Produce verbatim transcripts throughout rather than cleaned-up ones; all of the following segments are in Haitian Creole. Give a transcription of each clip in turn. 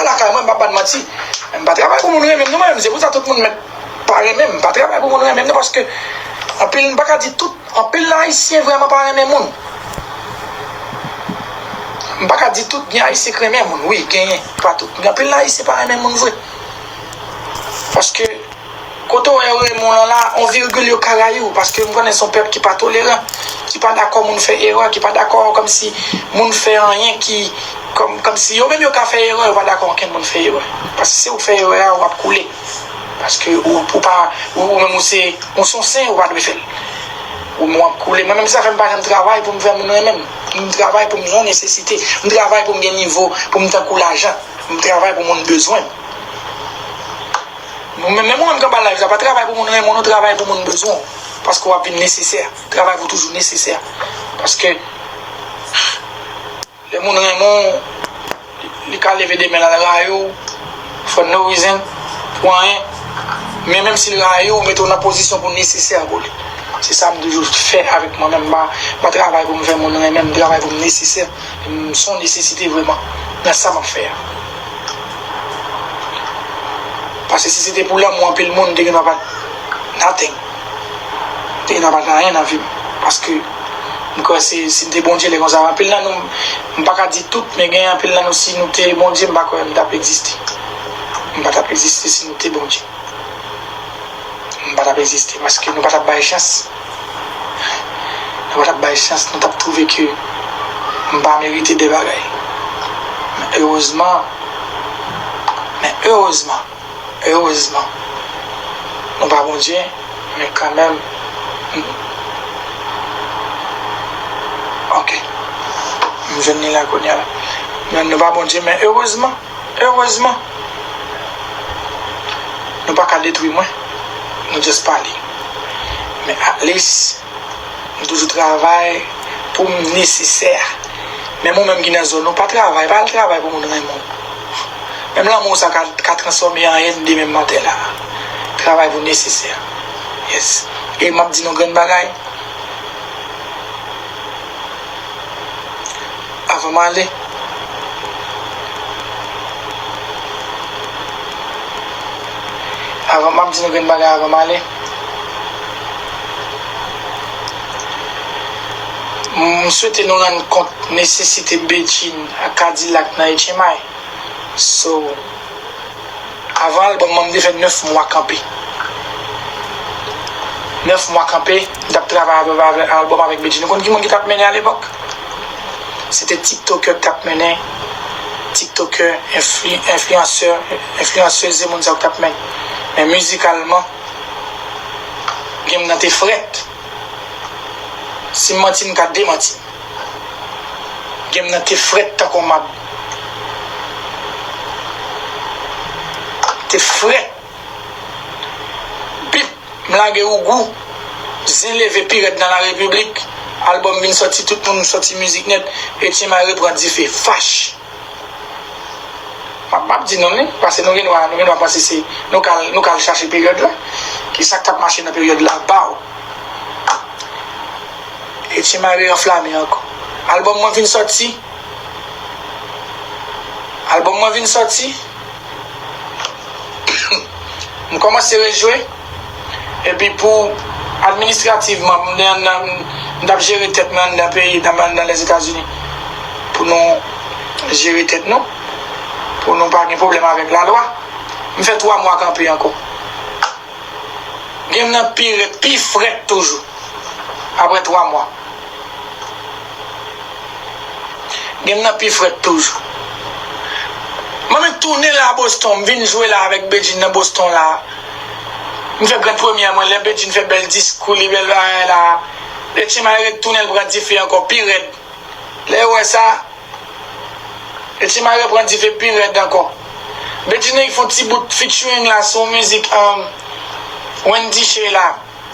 lakay mwen, m p ap bat manti. M pa travay pou moun renmen m non, mwen menm. Se pou sa tout moun mèt pa renmen m. M pa travay pou moun renmen m non, paske anpil, m pa ka di tout, anpil nan Ayisyen vrèman pa renmen moun. M pa ka di tout, gen Ayisyen k renmen moun, wi, genyen, pa tout. Men anpil nan Ayisyen pa renmen moun vre. Paske kote w wè yo renmen w lan la, on virgil yo ka rayi w, paske m konnen se yon pèp ki pa toleran, ki pa dakò moun fè erè, ki pa dakò kòmsi moun fè anyen ki, kòm, kòmsi yo menm yo ka fè erè, yo pa dakò ankenn moun fè erè. Paske si w fè erè a, w ap koule. Paske ou, ou pa, ou, ou menm ou se, ou se yon sen, ou pa dwe fè l. Ou menm w ap koule. Mwen menm sa fè m pa janm travay pou m fè moun renmen m. M travay pou m yon nesesite. M travay pou m gen nivo, pou m tankou lajan. M travay pou moun bezwen m. Mwen menm, menm mwen menm k ap ba live la, pa travay pou moun renmen w, non, travay pou moun bezwen w. Paske w ap vin nesesè. Travay pou toujou nesesè. Paske lè moun renmen w, li, li ka leve de men l al rayi w for no reason, pou anyen. Men menm si l rayi w, mete w nan pozisyon pou w nesesè pou li. Se sa m toujou fè avèk mwen menm. M pa, m pa travay pou m fè moun renmen m, m travay pou m nesesè. M se yon nesesite vrèman nan sa m ap fè a. Paske si se te pou lanmou anpil moun, m te gen dwa pa nothing. M te gen dwa pa anyen nan vi m. Paske m kwè se, si m te Bondye lè konsa, anpil nan nou, m pa ka di tout, men gen anpil nan nou, si nou te Bondye, m pa kwè m t ap egziste. M pa t ap egziste si nou te Bondye. M pa t ap egziste paske nou pa t ap bay chans. Nou pa t ap bay chans, nou t ap twouve ke m pa merite de bagay. Men erezman, men erezman, erezman, nou pa Bondye, men kanmenm, m, ok, m jwenn li la kounye a la. Men nou pa Bondye, men erezman, erezman, nou pa ka detwi mwen. Nou just pale. Men at least, m toujou travay pou m nesesè. Menm ou menm ki nan zòn ou, pa travay, pa al travay pou moun renmen w. Menm lanmou sa ka, ka transfòme an ènmi menm atè la. Travay pou nesesè. Yes. E m ap di nou grenn bagay. Avan m ale, avan m ap di nou grenn bagay avan m ale. M swete nou rann kont nesesite Bedjine ak Kadilak nan H M I. So, avan albòm mwen, m te fè nèf mwa kanpe. Nèf mwa kanpe, m t ap travay avè, avè albòm avèk Bedjine. Ou konn ki moun ki t ap mennen alepòk? Se te tiktokè k t ap mennen, tiktokè, enfli-, enfliyansè, enfliyansèz, se moun sa yo k t ap mennen. Men mizikalman, game nan te frèt. Si m manti, m ka demanti. Game nan te frèt tankou mab. Te frèt. Bip, m lage Ougou. Zen leve pi rèd nan la repiblik. Albòm vin sòti, tout moun sòti mizik nèt. Etyen May reprann dife. Fach. M ap, m ap di nou li, paske nou gen dwa, nou gen dwa panse se, nou ka al, nou ka al chache peryòd la. Kisa k t ap mache nan peryòd la, baw. Etyen May re-anflame ankò. Albòm mwen vin sòti. Albòm mwen vin sòti. M kòmanse rejwe. Epi pou administrativman, m, m, m, m t ap jere tèt mwen anndan peyi, anndan, anndan Lèzetazini. Pou nou jere tèt nou. Pou nou pa gen pwoblèm avèk lalwa. M fè twa mwa kanpe ankò. Game nan pi rèd, pi frèt toujou. Apre twa mwa. Game nan pi frèt toujou. Mwen menm tounen la Boston, m vin jwe la avèk Bedjine nan Boston la. M fè grand premyè mwen, lè Bedjine fè bèl diskou li, bèl bagay la. Etyen May retounen, l pran dife ankò, pi rèd. Lè yo wè sa, Etyen May reprann dife pi rèd ankò. Bedjine fè yon ti bout featuring la sou mizik, um, Wendy Shea la.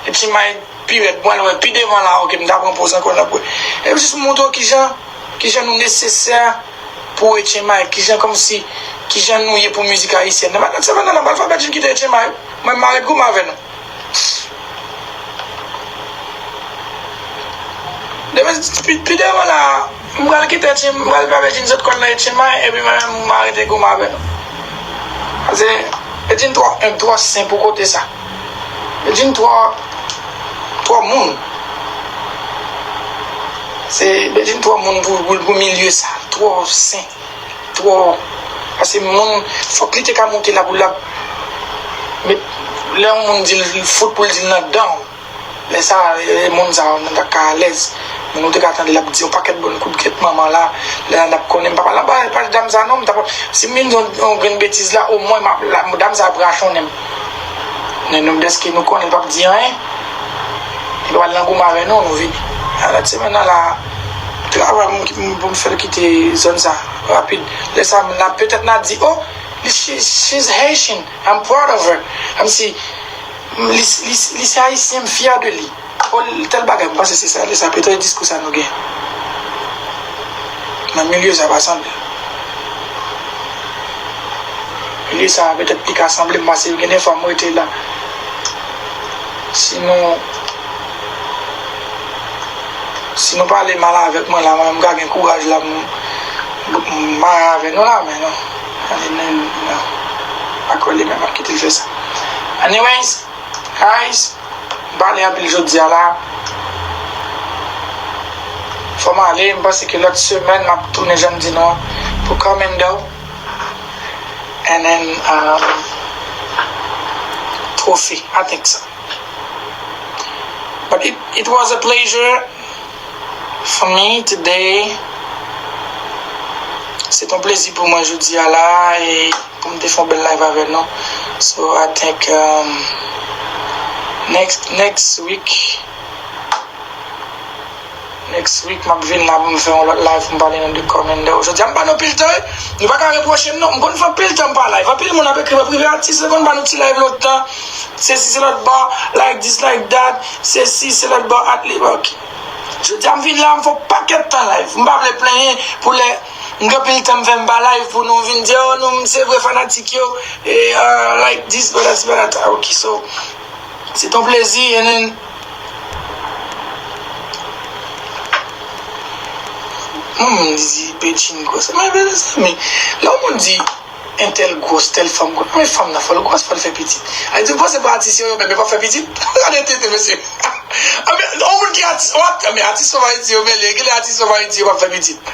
Etyen May pi rèd, m pral wè pi devan la, ok, m ta pran poz ankò nan bwè. E jis montre w kijan, kijan nou nesesè pou Etyen May, kijan kòmsi, kijan nou ye pou mizik ayisyèn nan. Madanm, se madanm nan, m pral fè Bedjine kite Etyen May. Mwen, m arete goumen avè nou. Demen, pi, pi devan la, m pral kite Etyen, m pral fè Bedjine sot kò l nan Etyen May, epi mwen menm, m arete goumen avè nou. Paske Bedjine twò enb, twò sen pou kote sa. Bedjine twò, twò moun. Se Bedjine twò moun pou, pou, pou milye sa. Twò sen. Twò. Paske moun, fòk li te ka monte la pou l ap met, lè yon moun di l fout pou l di l nan dan w. Lè sa, e, moun sa yo, nou ta ka alèz. Moun ou te ka tande l ap di yon pakèt bòn kout gèt manman la. Lè a n ap konnen m pa pale anba paj dam sa non, m ta pa, si m vin di yon, yon grenn betiz la, omwen m ap, la, dam sa ap rachonnen m. Men nou, dèske nou konnen l p ap di anyen. Li pa pral nan goumen avè nou, nou vini. A lòt semèn nan la, travay m ki pou m fè l kite zòn sa rapid. Lè sa, m la petèt n a di, oh, she, she's Haitian, I'm proud of her. Kòmsi, li, li, li se ayisyen, m fyè de li. Oh, tèl bagay, m panse se sa, lè sa, petèt diskou sa nou gen. Nan milye sa pa sanble. Milye sa, petèt li ka sanble m, paske gen de fwa m rete la. Si nou, si nou pale mal avèk mwen la, mwen, m ka gen kouraj la, m, m mare avè nou la, men non. Ane, nen, non. Pa kwè li menm ap kite l fè sa. Anyways, guys, m pale anpil jodi a la. Fò m ale, m panse ke lòt semèn, m ap tounen jan m di nou an, pou Commando. And then, um, Trophy, I think so. But it, it was a pleasure for me today. Se t yon plezi pou mwen jodi a la e pou m te fè yon bèl live avè nou. So I think, um, next, next week, next week m ap vin la pou m fè yon lòt live pou m pale nou de Commando. Jodi a m pa nan pil tan, wi. Nou pa ka repwoche m non. M konn fè anpil tan m pa live. Anpil moun ap ekri mwen prive, atis, konn ba nou ti live lòt tan. Sesi, se lòt bò, like this, like that. Sesi, se lòt bò, at li, ok. Jodi a m vin la, m fè yon pakèt tan live. M pa vle plenyen pou lè m gen pil tan m fè m pa live pou nou vin di, oh, nou, m se vre fanatik yo, e, uh, like this, but that's, but that. Ah, ok, so, se t yon plezi, and then, hmm, di Bedjine gwòs. Men, men, men, lè yon moun di, entèl gwòs, tèl fanm gwòs. Men fanm nan fò l gwòs, fò l fè pitit. A di, w panse pou atis yo, yo menm, yo p ap fè pitit? Gade tete, mesye. Anben, yon moun ki atis, w ap, anben, atis fanm Ayiti yo mele, genlè atis fanm Ayiti yo p ap fè pitit.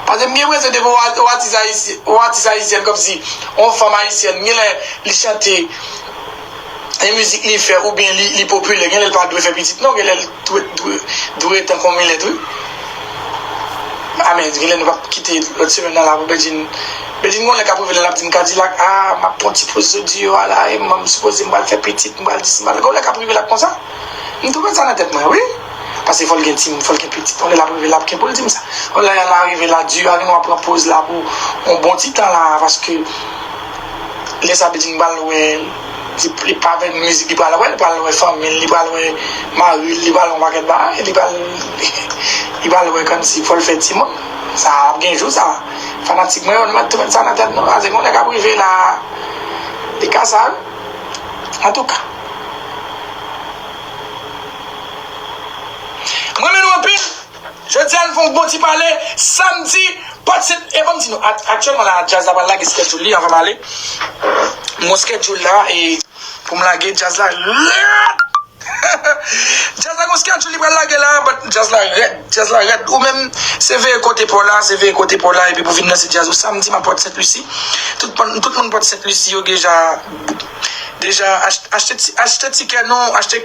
Paske m gen enpresyon depi w a-, w atis ayisyen, w atis ayisyèn, kòmsi yon fanm ayisyèn, genlè li chante, e mizik li fè, oubyen li, li popilè, genlè l pa dwe fè pitit, non, genlè l dwe, dwe, dwe rete an konmilet, wi. Amèn. Genlè nou p ap kite lòt semèn nan la pou Bedjine. Bedjine gon lè k ap rive la, l ap di m Kadilak, ah, m ap pran ti poz jodi a la, e m, m sipoze m pral fè pitit, m pral di si m pral. Gon lè k ap rive la konsa. M tou met sa nan tèt mwen, wi. Paske fò l gen timoun, fò l gen pitit. Yon lè l ap rive la, l ap gen pou l di m sa. Yon lè l a rive la, di a gen dwa pran poz la pou yon bon ti tan la, paske lè sa Bedjine pral wè, li, li pa avèk mizik, li pral wè, li pral wè fanmi l, li pral wè mari l, li pral wè yon pakèt bagay, li pral, li pral wè kòmsi fò l fè timoun. Sa ap gen jou sa. Fanatik mwen yo, nou mèt tou met sa nan tèt nou. Paske gon lè k ap rive la, li ka sa, wi. Antouka. M renmen nou anpil. Jodi a, n fè yon bon ti pale. Samdi, pòt sèt, e ban m di nou, ak-, aktyèlman la, djaz la pral lage schedule li, anvan m ale. M gon schedule la, e pou m lage djaz la, rèd! Djaz la gon schedule li pral lage la, but djaz la rèd, djaz la rèd. Ou menm, se veye kote pa w la, se veye kote pa w la, epi pou vin danse djaz ou samdi, m ap Pòt Sent Lisi. Tout, tout moun Pòt Sent Lisi yo deja, deja ach-, achte ti-, achte tikè nou, achte